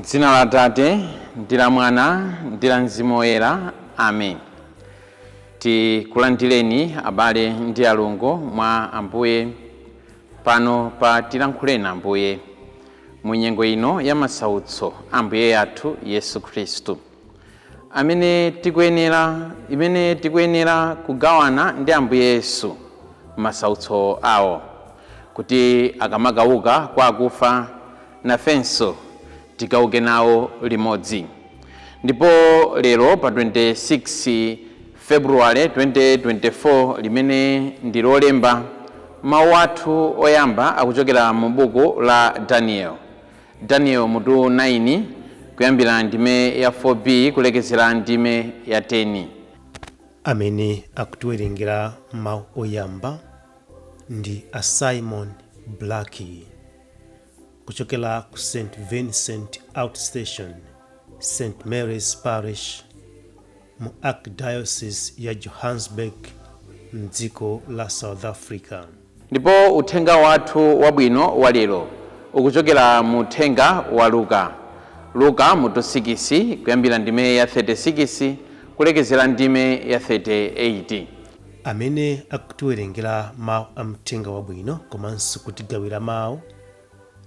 Dzina la Atate ndi la Mwana ndi la Mzimu Woyera, amen. Tikulandireni abale ndi alongo mwa Ambuye pano pa Tilankhuleni Ambuye mu nyengo ino ya masautso Ambuye athu Yesu Khristu, amene tikuyenera imene tikuyenera kugawana ndi Ambuye Yesu masautso awo, kuti akamakauka kwa akufa nafenso tikauke nawo limodzi. Ndipo lero pa 26 February 2024, limene ndi Lolemba, mawu athu oyamba akuchokera mu buku la Daniel, Daniel mutu 9, kuyambira ndime ya 4b kulekezera ndime ya 10. Amene akutiwerengera mawu oyamba ndi a Simon Blackie kuchokera ku St Vincent Outstation, St Mary's Parish, mu Archdiocese ya Johannesburg, mdziko la South Africa. Ndipo uthenga wathu wabwino wa lero ukuchokera mu uthenga wa Luka, Luka mutu 6, kuyambira ndime ya 36 kulekezera ndime ya 38. Amene akutiwerengera mawu a mthenga wabwino komanso kutigawira mawu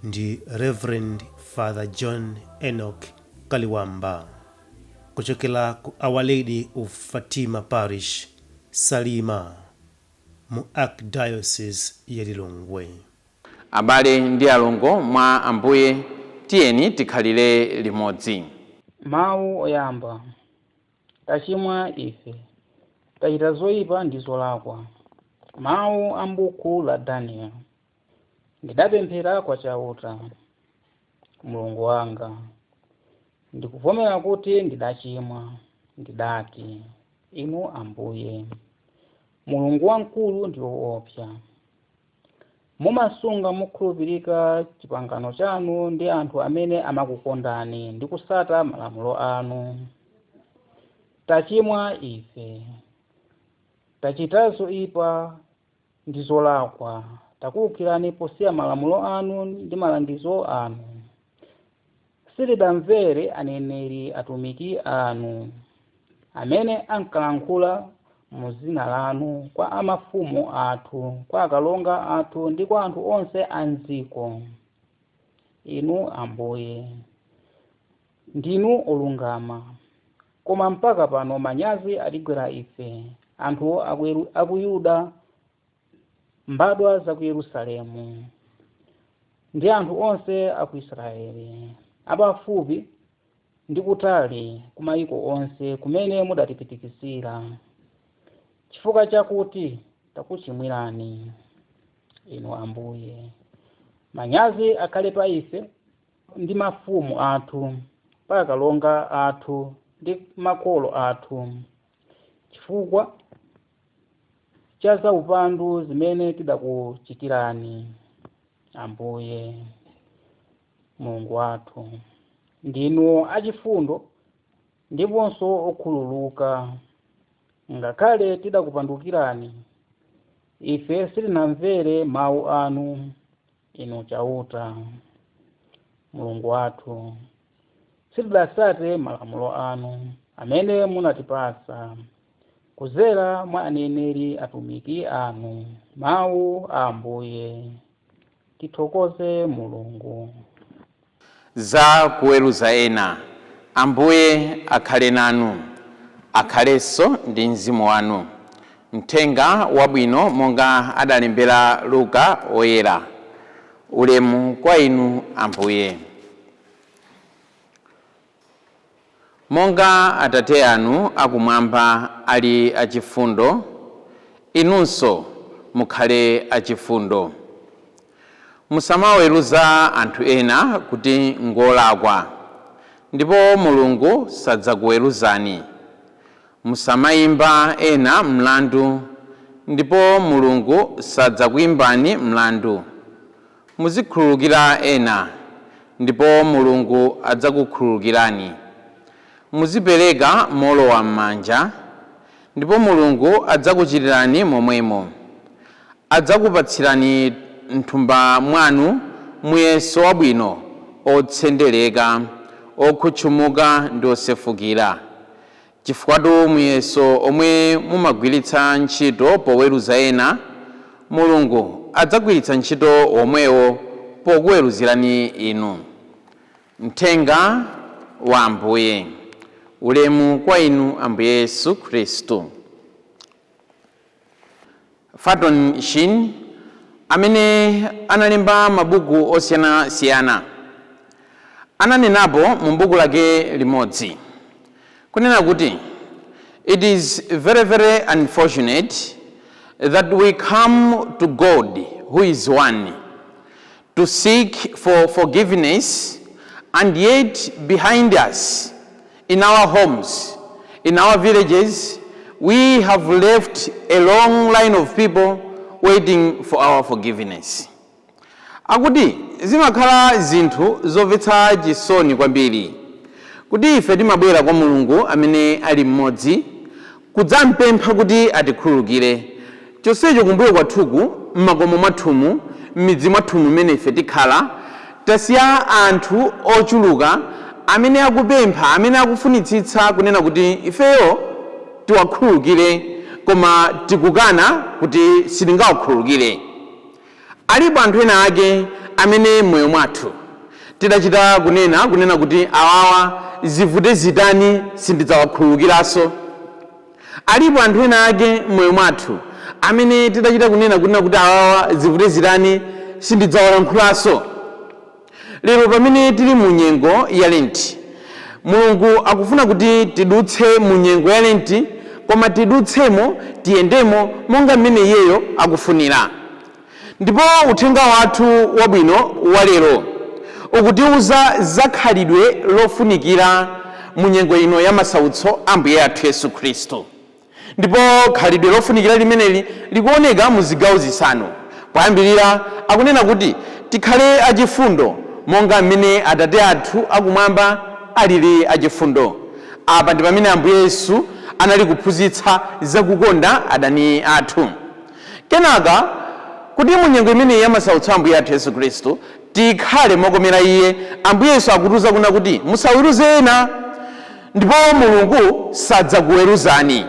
ndi Reverend Father John Enoch Kaliwamba kuchokera ku Our Lady of Fatima Parish, Salima, mu Archdiocese ya Lilongwe. Abale ndi alongo mwa Ambuye, tiyeni tikhalire limodzi. Mawu oyamba. Tachimwa ife, tachita zoyipa ndi zolakwa. Mawu a m'buku la Daniel. Ndidapemphera kwa Chauta, Mulungu wanga, ndikuvomera kuti ndidachimwa. Ndidati, "Inu Ambuye, Mulungu wamkulu ndi woopsa, mumasunga mokhulupirika chipangano chanu ndi anthu amene amakukondani ndi kusata malamulo anu. Tachimwa ife, tachita zoyipa ndi zolakwa, takuwukirani posiya malamulo anu ndi malangizo anu. Sitidamvere aneneri atumiki anu, amene ankalankhula mu dzina lanu kwa amafumu athu, kwa akalonga athu ndi kwa anthu onse a mdziko. Inu Ambuye, ndinu olungama, koma mpaka pano manyazi atigwera ife, anthu aku Yuda, mbadwa za ku Yerusalemu, ndi anthu onse a ku Israeli, apafupi ndi kutali, ku mayiko onse kumene mudatipitikitsira, chifukwa chakuti takuchimwirani inu Ambuye. Manyazi akhale pa ife ndi mafumu athu, pa akalonga athu ndi makolo athu, chifukwa cha zaupandu zimene tidakuchitirani. Ambuye Mulungu wathu, ndinu achifundo ndiponso okhululuka. Ngakhale tidakupandukirani, ife sitinamvere mawu anu. Inu Chauta Mulungu wathu, sitidasate malamulo anu amene munatipasa kuzera mwa aneneri atumiki anu. Mawu a Ambuye. Tithokoze Mulungu. Za kuweruza ena. Ambuye akhale nanu. Akhalenso ndi mzimu wanu. Mthenga wabwino monga adalembera Luka Woyera. Ulemu kwa inu, Ambuye. Monga Atate anu akumwamba ali achifundo, inunso mukhale achifundo. Musamaweruza anthu ena kuti ngolakwa. ndipo Mulungu sadzakuweruzani. Musamayimba ena mlandu, ndipo Mulungu sadzakuyimbani mlandu. Muzikhululukira ena, ndipo Mulungu adzakukhululukirani. Muzipereka molowa m'manja, ndipo Mulungu adzakuchitirani momwemo. Adzakupatsirani mthumba mwanu muyeso wabwino, otsendereka, okhutchumuka ndi osefukira. Chifukwatu muyeso omwe mumagwiritsa ntchito poweruza ena, Mulungu adzagwiritsa ntchito womwewo pokuweruzirani inu. Mthenga wa Ambuye. Ulemu kwa inu, Ambuye Yesu Khristu. Fulton Sheen, amene analemba mabuku osiyanasiyana, ananenapo mu buku lake limodzi kunena kuti, "It is very, very unfortunate that we come to God, who is one, to seek for forgiveness, and yet behind us, in our homes, in our villages, we have left a long line of people waiting for our forgiveness." Akuti zimakhala zinthu zomvetsa chisoni kwambiri kuti ife timabwera kwa Mulungu amene ali mmodzi kudzampempha kuti atikhululukire, chonsecho kumbuyo kwathuku, m'makomo mwathumu, m'midzi mwathumu mmene ife tikhala, tasiya anthu ochuluka amene akupempha, amene akufunitsitsa kunena kuti ifeyo tiwakhululukire, koma tikukana kuti sitingawakhululukire. Alipo anthu ena ake amene m'moyo mwathu tidachita kunena kuti awawa, zivute zitani, sindidzawakhululukiranso. Alipo anthu ena ake m'moyo mwathu amene tidachita kunena kuti awawa, zivute zitani, sindidzawalankhulaso. Lero pamene tili mu nyengo ya Lenti, Mulungu akufuna kuti tidutse mu nyengo ya Lenti, koma tidutsemo, tiyendemo monga mmene iyeyo akufunira. Ndipo uthenga wathu wabwino wa lero ukutiuza za khalidwe lofunikira mu nyengo ino ya masautso a Ambuye athu Yesu Khristu. Ndipo khalidwe lofunikira limeneli likuoneka mu zigawo zisanu. Poyambirira akunena kuti tikhale achifundo monga mmene Atate athu akumwamba alili achifundo. Apa ndi pamene Ambuye Yesu anali kuphunzitsa zakukonda adani athu. Kenaka, kuti mu nyengo imeneyi ya masautso a Ambuye athu Yesu Khristu tikhale mokomera iye, Ambuye Yesu akutiuza kuna kuti musaweruze ena, ndipo Mulungu sadzakuweruzani.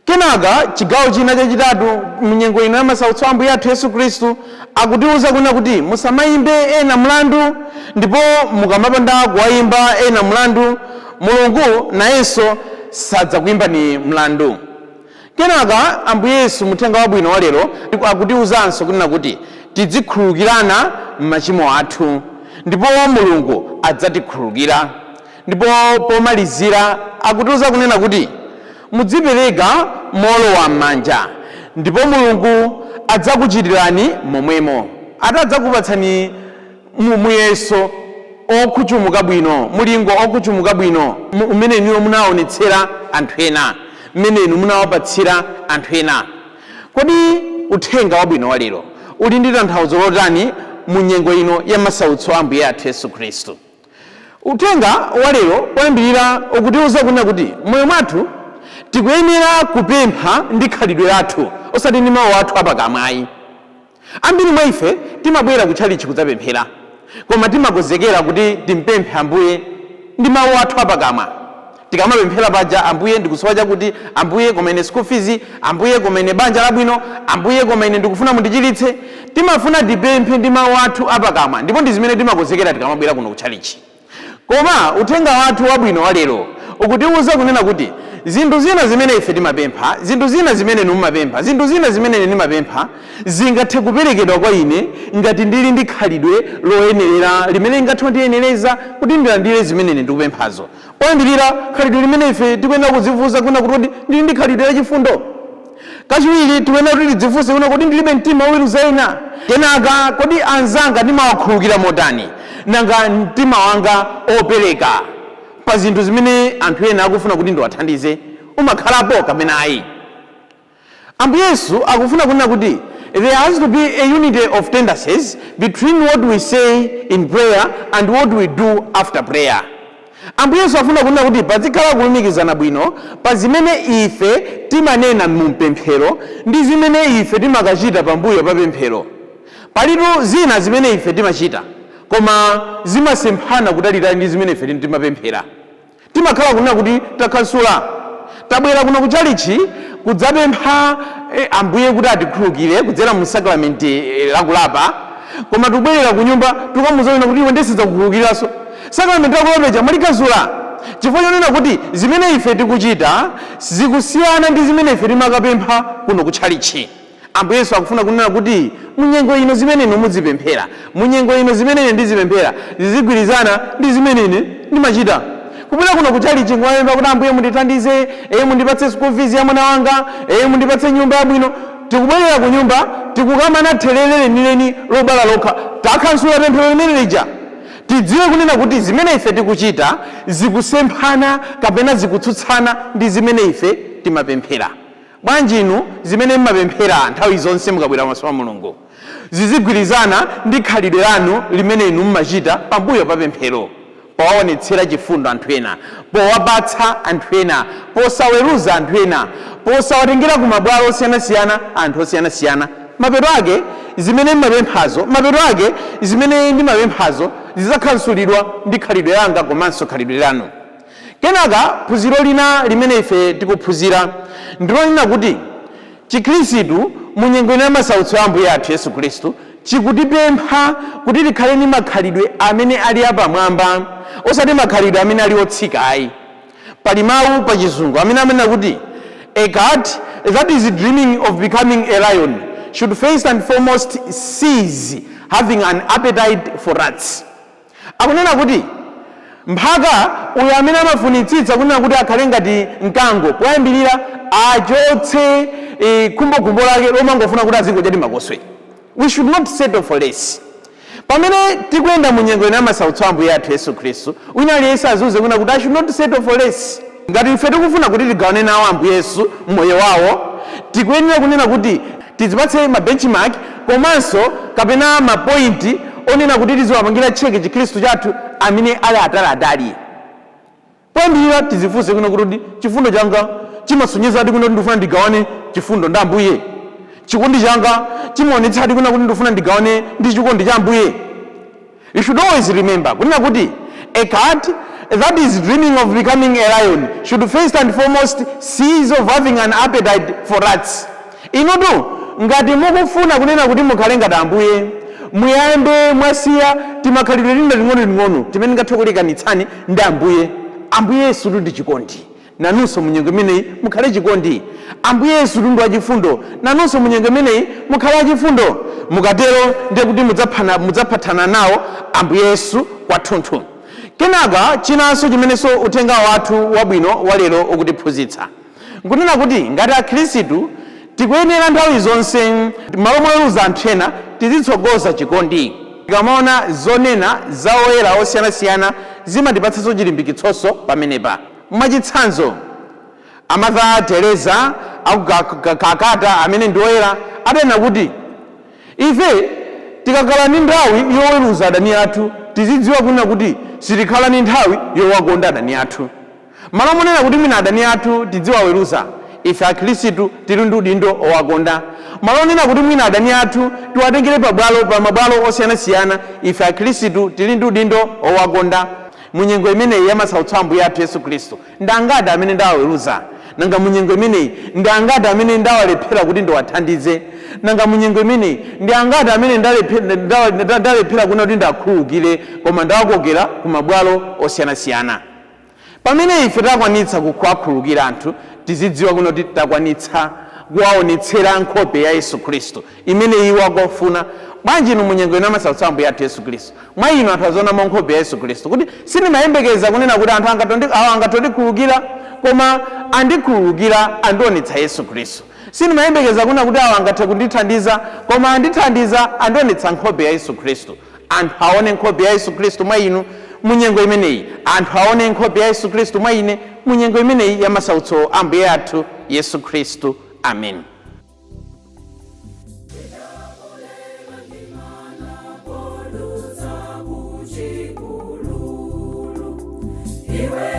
Kenaka chigawo china chachitatu, mu nyengo ino ya masautso a Ambuye athu Yesu Khristu, akutiuza kuna kuti musamayimbe ena mlandu, ndipo mukamapanda kuwayimba ena mlandu, Mulungu nayenso sadzakuyimbani mlandu. Kenaka Ambuye Yesu muthenga wabwino wa lero akutiuzanso kunena kuti tidzikhululukirana machimo athu, ndipo Mulungu adzatikhululukira. Ndipo pomalizira akutiuza kunena kuti mudzipereka molowa m'manja, ndipo Mulungu adzakuchitirani momwemo, atadzakupatsani muyeso okhuchumuka bwino, mulingo okhuchumuka bwino umene inuyo munaonetsera anthu ena, mmene inu munawapatsira anthu ena. Kodi uthenga wabwino wa lero uli ndi tanthauzo lotani mu nyengo ino ya masautso a Ambuye athu Yesu Khristu? Uthenga wa lero poyambirira ukutiuza kunena kuti moyo mwathu tikuyenera kupempha ndi khalidwe lathu, osati ndi mawu athu apakamwayi. Ambiri mwa ife timabwera kutchalichi kudzapemphera, koma timakonzekera kuti timpemphe Ambuye ndi mawu athu apakamwa. Tikamapemphera paja, "Ambuye, ndikusowa chakuti, Ambuye, koma ine school fees, Ambuye, koma ine banja labwino, Ambuye, koma ine ndikufuna mundichiritse," timafuna tipemphe ndi mawu athu apakamwa, ndipo ndi zimene timakonzekera tikamabwera kuno kutchalichi. Koma uthenga wathu wabwino wa lero ukutiuza kunena kuti zinthu zina zimene ife timapempha, zinthu zina zimene inu mumapempha, zinthu zina zimene ine ndimapempha, zingathe kuperekedwa kwa ine ngati ndili ndi khalidwe loyenerera limene lingathe kundiyenereza kuti ndilandire zimene ine ndikupemphazo. Poyambirira, khalidwe limene ife tikuyenera kudzifunsa kuna kuti, kodi ndili ndi khalidwe lachifundo? Kachiwiri, tikuyenera kuti tidzifunse kuna, kodi ndilibe mtima woweruza ena? Kenaka, kodi anzanga ndimawakhululukira motani? Nanga mtima wanga opereka pa zinthu zimene anthu ena akufuna kuti ndiwathandize umakhalapo kapena ayi? Ambuye Yesu akufuna kunena kuti there has to be a unity of tendencies between what we say in prayer and what we do after prayer. Ambuye Yesu afuna kunena kuti pazikhala kulumikizana bwino pa zimene ife timanena mu mpemphero ndi zimene ife timakachita pambuyo pa pemphero. Palitu zina zimene ife timachita koma zimasemphana kutalitali ndi zimene ife timapemphera. Timakhala kunena kuti takhansula, tabwera kuno kuchalichi kudzapempha Ambuye kuti atikhululukire kudzera mu sakramenti lakulapa, koma tikubwerera ku nyumba tukamuza wina kuti iwe ndisidzakukhululukiranso. Sakramenti lakulapa ija mwalikhansula chifukwa chonena kuti zimene ife tikuchita zikusiyana ndi zimene ife timakapempha kuno kutchalichi. Ambuye Yesu akufuna kunena kuti munyengo ino zimene inu muzipemphera, munyengo ino zimene ine ndizipemphera, zizigwirizana ndi zimene ine ndimachita. Kubwera kuno kutchalichi nkumayemba kuti Ambuye mundithandize, mundipatse school fees ya mwana wanga, mundipatse nyumba yabwino, tikubwerera ku nyumba tikukamana thelere lenileni lobala lokha. Takhansula pemphero limene lija. Tidziwe kunena kuti zimene ife tikuchita zikusemphana kapena zikutsutsana ndi zimene ife timapemphera. Bwanji inu zimene mmapemphera nthawi zonse mukabwera pamaso pa Mulungu zizigwirizana ndi khalidwe lanu limene inu mmachita pambuyo pa pemphero, powaonetsera chifundo anthu ena, powapatsa anthu ena, posaweruza anthu ena, posawatengera ku mabwalo osiyanasiyana anthu osiyanasiyana? Mapeto ake zimene mmapemphazo, mapeto ake zimene ndimapemphazo zidzakhansulidwa ndi khalidwe langa komanso khalidwe lanu. Kenaka phunziro lina limene ife tikuphunzira ndilonena kuti Chikhristu mu nyengo ino ya masautso a Ambuye athu Yesu Khristu chikutipempha kuti tikhale ndi makhalidwe amene ali apamwamba, osati makhalidwe amene ali otsika ayi. Pali mawu pa Chizungu amene amanena kuti a cat that is dreaming of becoming a lion should first and foremost cease having an appetite for rats. Akunena kuti mphaka uyo amene amafunitsitsa kunena kuti akhale ngati mkango, poyambirira achotse khumbokhumbo lake lomangofuna kuti azingodya makoswe. We should not settle for less. Pamene tikuyenda mu nyengo ino ya masautso a Ambuye athu Yesu Khristu, wina aliyense aziuze kunena kuti I should not settle for less. Ngati ife tikufuna kuti tigawane nawo Ambuye Yesu mmoyo wawo, tikuyenera kunena kuti tizipatse ma benchmark komanso kapena ma point onena kuti tiziwapangira check Chikhristu chathu amene ali ataliatali. Poyambirira tizifunse kuno kuti chifundo changa chimasonyezadi kuno kuti ndikufuna ndigawane chifundo ndi Ambuye? Chikondi changa chimaonetsadi kuno kuti ndikufuna ndigawane ndi chikondi cha Ambuye? You should always remember kunena kuti a cat that is dreaming of becoming a lion should first and foremost cease of having an appetite for rats. Inutu ngati mukufuna kunena kuti mukhale ngati Ambuye, muyambe mwasiya timakhalidwe tina ting'onoting'ono timene tingathe kulekanitsani ndi Ambuye. Ambuye Yesu ndi chikondi, nanunso munyengo imeneyi mukhale chikondi. Ambuye Yesu ndi wachifundo, nanunso munyengo imeneyi mukhale achifundo. Mukatero ndiye kuti mudzaphatana nawo Ambuye Yesu kwathunthu. Kenaka chinanso chimenenso uthenga wathu wabwino walero ukutiphunzitsa nkunena kuti ngati Akhristu tikuyenera nthawi zonse malo moweruza anthu ena tizitsogoza chikondi. Tikamaona zonena za oyera osiyanasiyana zimatipatsanso chilimbikitsonso pamenepa. Mwachitsanzo, a Mother Teresa aku Calcutta amene ndi oyera adanena kuti ife tikakhala ndi nthawi yoweruza adani athu tizidziwa kunena kuti sitikhala ndi nthawi yowakonda adani athu. Malo monena kuti mwina adani athu tidziwaweruza, ife Akhristu tili ndi udindo owakonda. Malo onena kuti mwina adani athu tiwatengere pa mabwalo osiyanasiyana, ife Akhristu tili ndi udindo owakonda. Munyengo imeneyi ya masautso a Ambuye athu Yesu Khristu, ndi angati amene ndawaweruza? Nanga munyengo imeneyi ndi angati amene ndawalephera kuti ndiwathandize? Nanga munyengo imeneyi ndi angati amene ndalephera kunena kuti ndakhululukire koma ndawakokera ku mabwalo osiyanasiyana? Pamene ife takwanitsa kuwakhululukira anthu, tizidziwa kuno kuti takwanitsa kuwaonetsera nkhope ya Yesu Khristu imene iwo akufuna. Bwanji inu munyengo ino ya masautso a Ambuye athu Yesu Khristu, mwa inu anthu azionamo nkhope ya Yesu Khristu, kuti sindimayembekeza kunena kuti anthu awa angatondikhululukira, koma andikhululukira, andionetsa Yesu Khristu. Sindimayembekeza kunena kuti awa angathe kundithandiza, koma andithandiza, andionetsa nkhope ya Yesu Khristu. Anthu aone nkhope ya Yesu Khristu mwa inu mu nyengo imeneyi, anthu aone nkhope ya Yesu Khristu mwa ine mu nyengo imeneyi ya masautso Ambuye athu Yesu Khristu. Amen. Iwe.